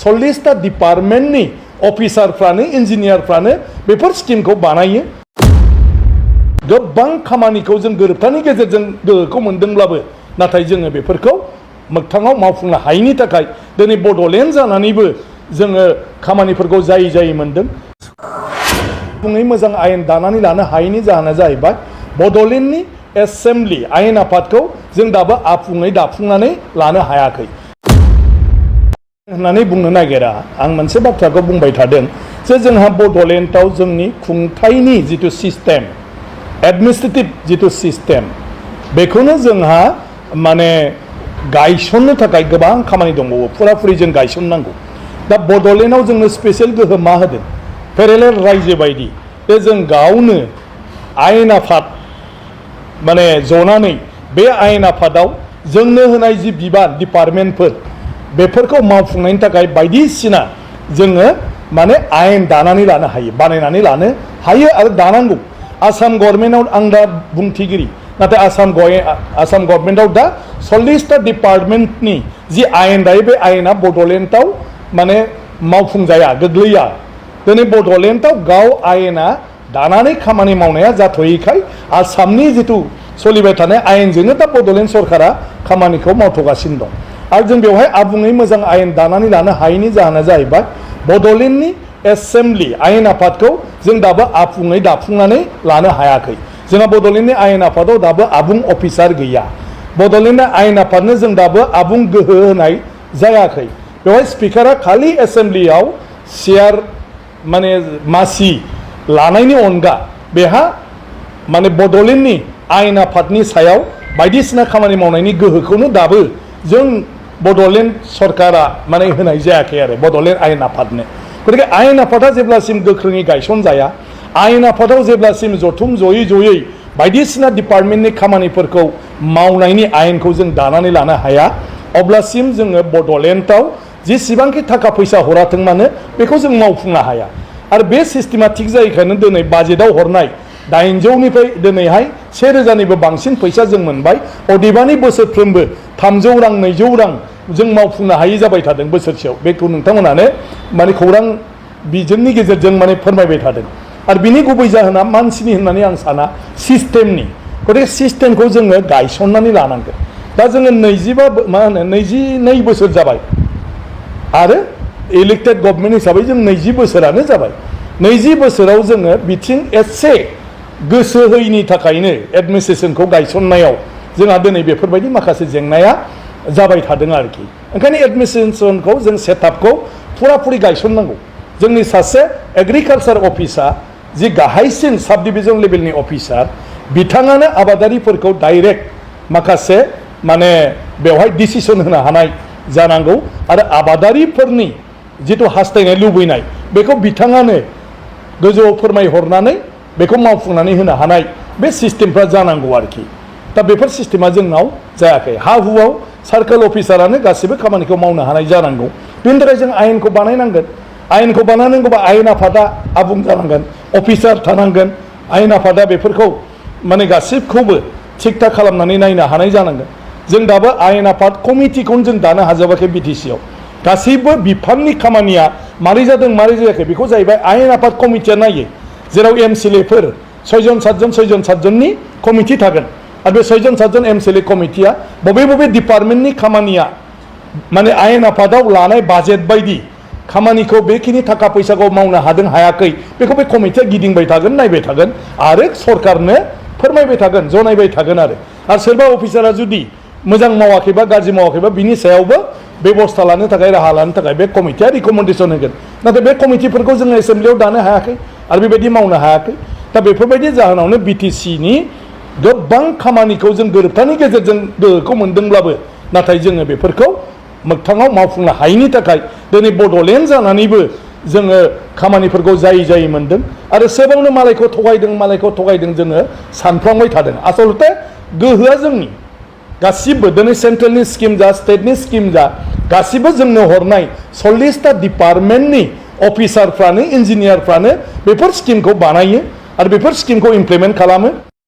40टा डिपार्टमेन्टनि अफिसारफ्रानो इन्जिनियारफ्रानो बेफोर स्किमखौ बानायो। गोबां खामानिखौ जों गोरोबथानि गेजेरजों गोहोखौ मोनदोंब्लाबो नाथाय जोङो बेफोरखौ मोगथाङाव मावफुंनो हायैनि थाखाय दिनै बड'लेण्ड जानानैबो जोङो खामानिफोरखौ जायै मोनदों। आबुङै मोजां आयेन दानानै लानो हायैनि जाहोना जाहैबाय बड'लेण्डनि एसेम्बलि आयेन आफादखौ जों दाबो आबुङै दाफुंनानै लानो हायाखै होननानै बुंनो नागिरा। आं मोनसे बाथ्राखौ बुंबाय थादों जे जोंहा बड'लेण्डआव जोंनि खुंथायनि जिथु सिस्टेम एडमिनिस्ट्रेटिभ जिथु सिस्टेम बेखौनो जोंहा माने गायसननो थाखाय गोबां खामानि दंबावो। फुराफुरि जों गायसननांगौ। दा बड'लेण्डआव जोंनो स्पेसियेल गोहो मा होदों? पेरेलेल रायजो बायदि बे जों गावनो आयेन आफाद माने जनानै बे आयेन आफादाव जोंनो होनाय जि बिबान डिपार्टमेन्टफोर बेफोरखौ मावफुंनायनि थाखाय बायदिसिना जोङो माने आयेन दानानै लानो हायो, बानायनानै लानो हायो आरो दानांगौ। आसाम गभर्नमेन्टआव आं दा बुंथिगिरि, नाथाय आसाम गभर्नमेन्टआव दा 40टा डिपार्टमेन्टनि जि आयेन दायो बे आयेना बड'लेण्डआव माने मावफुंजाया, गोग्लैया। दिनै बड'लेण्डआव गाव आयेना दानानै खामानि मावनाया जाथ'यैखाय आसामनि जिथु सोलिबाय थानाय आयेनजोंनो दा बड'लेण्ड सरकारा खामानिखौ मावथ'गासिनो दं। आरो जों बेवहाय आबुङै मोजां आयेन दानानै लानो हायैनि जाहोना जाहैबाय बड'लेण्डनि एसेम्बलि आयेन आफादखौ जों दाबो आबुङै दाफुंनानै लानो हायाखै। जोंहा बड'लेण्डनि आयेन आफादाव दाबो आबुं अफिसार गैया। बड'लेण्डनि आयेन आफादनो जों दाबो आबुं गोहो होनाय जायाखै। बेवहाय स्पिकारा खालि एसेम्बलियाव चेयार माने मासि लानायनि अनगा बेहा माने बड'लेण्डनि आयेन आफादनि सायाव बायदिसिना खामानि मावनायनि गोहोखौनो दाबो जों बड'लेण्ड सरकारा माने होनाय जायाखै आरो बड'लेण्ड आयेन आफादनो। गतिके आयेन आफादा जेब्लासिम गोख्रोङै गायसनजाया, आयेन आफादाव जेब्लासिम जथुम जयै बायदिसिना डिपार्टमेन्टनि खामानिफोरखौ मावनायनि आयेनखौ जों दानानै लानो हाया, अब्लासिम जोङो बड'लेण्डआव जेसेबांखि थाखा फैसा हराथों मानो बेखौ जों मावफुंनो हाया। आरो बे सिस्टेमा थिग जायैखायनो दिनै बाजेटआव हरनाय 900निफ्राय दिनैहाय 1000निबो बांसिन फैसा जों मोनबाय। अदेबानि बोसोरफ्रोमबो 300 रां 200 रां जों मावफुंनो हायि जाबाय थादों बोसोरसेयाव। बेखौ नोंथांमोनानो माने खौरां बिजोंनि गेजेरजों माने फोरमायबाय थादों। आरो बिनि गुबै जाहोना मानसिनि होननानै आं साना, सिस्टेमनि। गतिके सिस्टेमखौ जोङो गायसननानै लानांगोन। दा जोङो 22 बोसोर जाबाय आरो इलेक्टेड गभर्नमेन्ट हिसाबै जों 20 बोसोरानो जाबाय। 20 बोसोराव जोङो बिथिं एसे गोसो होयैनि थाखायनो एडमिनिस्ट्रेसनखौ गायसननायाव जोंहा दिनै बेफोरबायदि माखासे जेंनाया जाबाय थादों आरोखि। ओंखायनो एडमिनिस्ट्रेसनखौ जों सेटआपखौ फुराफुरि गायसननांगौ। जोंनि सासे एग्रिकालसार अफिसार जि गाहायसिन साब डिभिजन लेभेलनि अफिसार बिथाङानो आबादारिफोरखौ डाइरेक्ट माखासे माने बेवहाय डिसिसन होनो हानाय जानांगौ आरो आबादारिफोरनि जिथु हास्थायनाय लुबैनाय बेखौ बिथाङानो गोजौआव फोरमायहरनानै बेखौ मावफुंनानै होनो हानाय बे सिस्टेमफ्रा जानांगौ आरोखि। दा बेफोर सिस्टेमा जोंनाव जायाखै। हा हुआव सार्कोल अफिसारानो गासिबो खामानिखौ मावनो हानाय जानांगौ। बेनि थाखाय जों आयेनखौ बानायनांगोन। आयेनखौ बानायनांगौबा आयेन आफादा आबुं जानांगोन, अफिसार थानांगोन। आयेन आफादा बेफोरखौ माने गासिबखौबो थिग थाक खालामनानै नायनो हानाय जानांगोन। जों दाबो आयेन आफाद कमिटिखौनो जों दानो हाजोबाखै बिटिसिआव। गासैबो बिफाननि खामानिया मारै जादों मारै जायाखै बेखौ जाहैबाय आयेन आफाद कमिटिया नायो। जेराव एमसिएलएफोर 6 जन 7 जननि कमिटि थागोन आरो बे 6 7 एमसिएलए कमिटिया बबे डिपार्टमेन्टनि खामानिया माने आयेन आफादाव लानाय बाजेट बायदि खामानिखौ बेखिनि थाखा फैसाखौ मावनो हादों हायाखै बेखौ बे कमिटिया गिदिंबाय थागोन, नायबाय थागोन आरो सरकारनो फोरमायबाय थागोन, जनायबाय थागोन। आरो सोरबा अफिसारा जुदि मोजां मावाखैबा गाज्रि मावाखैबा बिनि सायावबो बेबस्था लानो थाखाय राहा लानो थाखाय बे कमिटिया रिकमेन्डेसन होगोन। नाथाय बे कमिटिफोरखौ जोङो एसेम्बलियाव दानो हायाखै आरो बेबायदि मावनो हायाखै। दा बेफोरबायदि जाहोनावनो बिटिसिनि गोबां खामानिखौ जों गोरोबथानि गेजेरजों गोहोखौ मोनदोंब्लाबो नाथाय जोङो बेफोरखौ मोगथाङाव मावफुंनो हायैनि थाखाय दिनै बड'लेण्ड जानानैबो जोङो खामानिफोरखौ जायै मोनदों आरो सोबावनो मालायखौ थगायदों जोङो सानफ्लांबाय थादों। आसलते गोहोआ जोंनि गासिबो दिनै सेन्ट्रेलनि स्किम जा स्टेटनि स्किम जा गासिबो जोंनो हरनाय 40टा डिपार्टमेन्टनि अफिसारफ्रानो इन्जिनियारफ्रानो बेफोर स्किमखौ बानायो आरो बेफोर स्किमखौ इमप्लिमेन्ट खालामो।